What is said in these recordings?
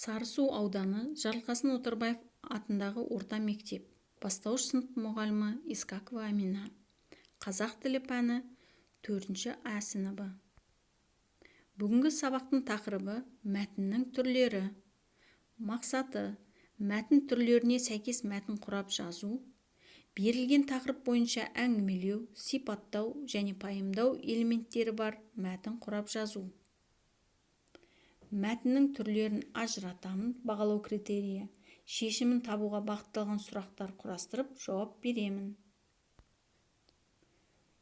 Сарысу ауданы, Жарылқасын Отарбаев атындағы орта мектеп, бастауыш сынып мұғалімі Искакова Амина. Қазақ тілі пәні, 4 А сыныбы. Бүгінгі сабақтың тақырыбы: мәтіннің түрлері. Мақсаты: мәтін түрлеріне сәйкес мәтін құрап жазу, берілген тақырып бойынша әңгімелеу, сипаттау және пайымдау элементтері бар мәтін құрап жазу. Мәтіннің түрлерін ажыратамын. Бағалау критерийі: шешімін табуға бағытталған сұрақтар құрастырып, жауап беремін.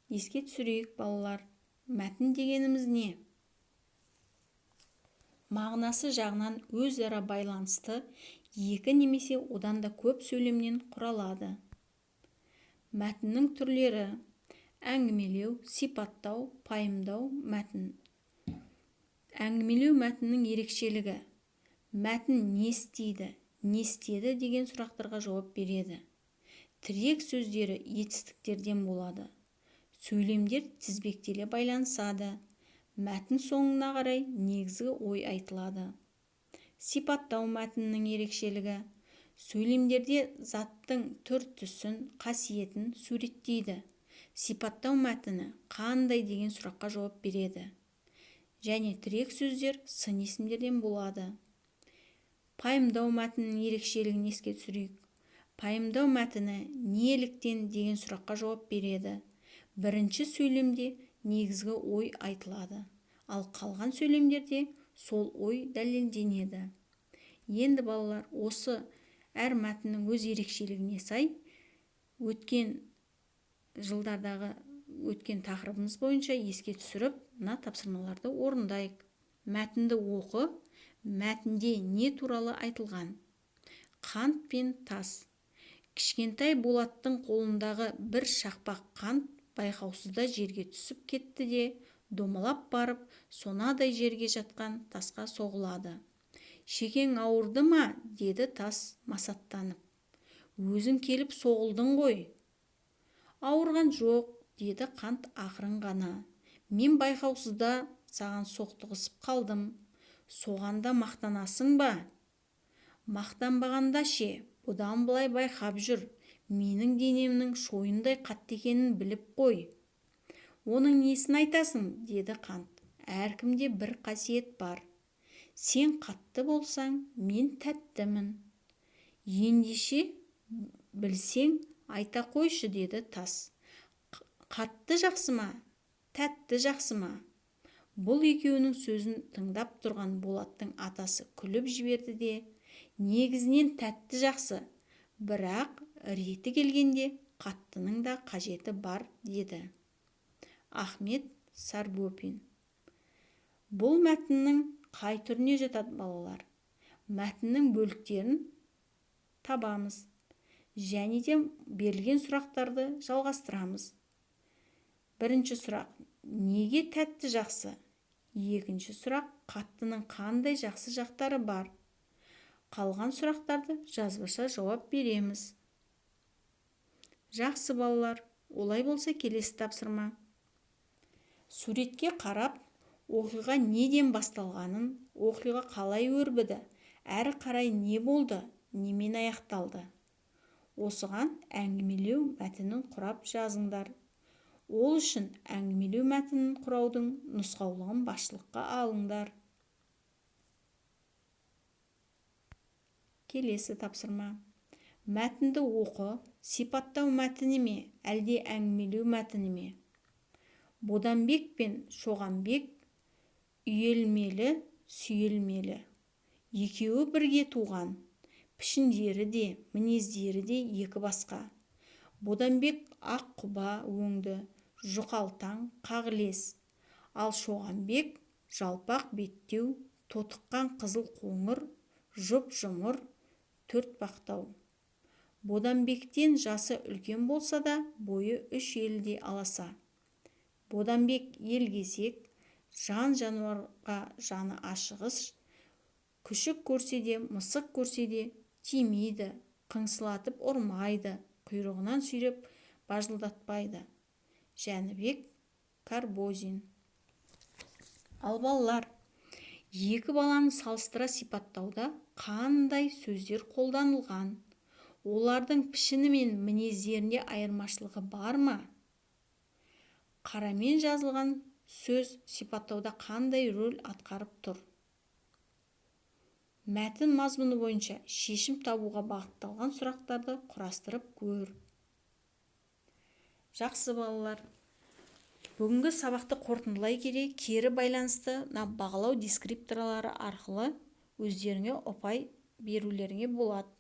Еске түсірейік, балалар, мәтін дегеніміз не? Мағынасы жағынан өзара байланысты екі немесе одан да көп сөйлемнен құралады. Мәтіннің түрлері: әңгімелеу, сипаттау, пайымдау мәтін. Әңгімелеу мәтіннің ерекшелігі: мәтін не істейді, не істеді деген сұрақтарға жауап береді. Тірек сөздері етістіктерден болады. Сөйлемдер тізбектеле байланысады. Мәтін соңына қарай негізгі ой айтылады. Сипаттау мәтіннің ерекшелігі: сөйлемдерде заттың түр-түсін, қасиетін суреттейді. Сипаттау мәтіні қандай деген сұраққа жауап береді. Және тірек сөздер сын есімдерден болады. Пайымдау мәтінінің ерекшелігін еске түсірейік. Пайымдау мәтіні неліктен деген сұраққа жауап береді. Бірінші сөйлемде негізгі ой айтылады, ал қалған сөйлемдерде сол ой дәлелденеді. Енді, балалар, осы әр мәтіннің өз ерекшелігіне сай өткен жылдардағы өткен тақырыбымыз бойынша еске түсіріп, мына тапсырмаларды орындайық. Мәтінді оқы, мәтінде не туралы айтылған? Қант пен тас. Кішкентай Болаттың қолындағы бір шақпақ қант байқаусызда жерге түсіп кетті де, домалап барып, сонадай жерге жатқан тасқа соғылады. Шекең ауырды ма? Деді тас масаттанып. Өзің келіп соғылдың ғой. Ауырған жоқ, деді қант ақырын ғана. Мен байқаусызда саған соқтығысып қалдым. Соған да мақтанасың ба? Мақтанбағанда ше, бұдан былай байқап жүр. Менің денемнің шойындай қатты екенін біліп қой. Оның несін айтасың, деді қант. Әркімде бір қасиет бар. Сен қатты болсаң, мен тәттімін. Ендеше білсең, айта қойшы, деді тас. Қатты жақсы ма, тәтті жақсы ма? Бұл екеуінің сөзін тыңдап тұрған Болаттың атасы күліп жіберді де, негізінен тәтті жақсы, бірақ реті келгенде қаттының да қажеті бар, деді. Ахмет Сарбөпин. Бұл мәтіннің қай түріне жатады, балалар? Мәтіннің бөліктерін табамыз және де берілген сұрақтарды жалғастырамыз. Бірінші сұрақ: неге тәтті жақсы? Екінші сұрақ: қаттының қандай жақсы жақтары бар? Қалған сұрақтарды жазбаша жауап береміз. Жақсы, балалар, олай болса, келесі тапсырма. Суретке қарап, оқиға неден басталғанын, оқиға қалай өрбіді, әрі қарай не болды, немен аяқталды. Осыған әңгімелеу мәтінін құрап жазыңдар. Ол үшін әңгімелеу мәтінін құраудың нұсқаулығын басшылыққа алыңдар. Келесі тапсырма. Мәтінді оқы, сипаттау мәтіні ме, әлде әңгімелеу мәтіні ме? Боданбек пен Шоғанбек үйелмелі, сүйелмелі. Екеуі бірге туған. Пішіндері де, мінездері де екі басқа. Боданбек ақ құба өңді, жұқалтаң, қағылез. Ал Шоғанбек жалпақ беттеу, тотыққан қызыл қоңыр, жұп-жұмыр, төртбақтау. Боданбектен жасы үлкен болса да, бойы үш елідей аласа. Боданбек елгезек, жан-жануарға жаны ашығыш, күшік көрсе де, мысық көрсе де тимейді, қыңсылатып ұрмайды, құйрығынан сүйреп бажылдатпайды. Жәнібек Карбозин. Ал балалар, Екі баланы салыстыра сипаттауда қандай сөздер қолданылған? Олардың пішіні мен мінездерінде айырмашылығы бар ма? Қарамен жазылған сөз сипаттауда қандай рөл атқарып тұр? Мәтін мазмұны бойынша шешім табуға бағытталған сұрақтарды құрастырып көр. Жақсы, балалар. Бүгінгі сабақты қорытындылай келе, кері байланысты мына бағалау дескрипторлары арқылы өздеріңе ұпай берулеріңе болады.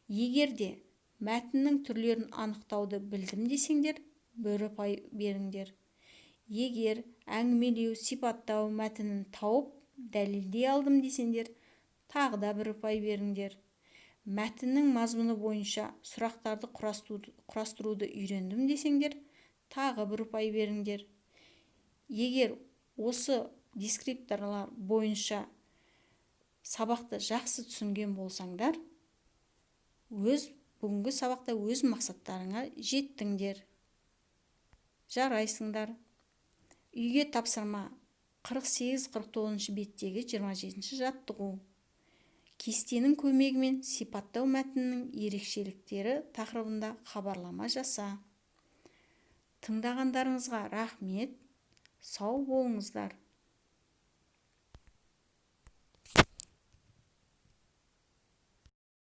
Егер де мәтіннің түрлерін анықтауды білдім десеңдер, бір ұпай беріңдер. Егер әңгімелеу, сипаттау мәтінін тауып, дәлелдей алдым десеңдер, тағы да бір ұпай беріңдер. Мәтіннің мазмұны бойынша сұрақтарды құрастыруды үйрендім десеңдер, тағы бір ұпай беріңдер. Егер осы дескрипторлар бойынша сабақты жақсы түсінген болсаңдар, өз бүгінгі сабақта өз мақсаттарыңа жеттіңдер. Жарайсыңдар. Үйге тапсырма: 48-49 беттегі 27 жаттығу. Кестенің көмегімен сипаттау мәтінінің ерекшеліктері тақырыбында хабарлама жаса. Тыңдағандарыңызға рахмет, сау болыңыздар.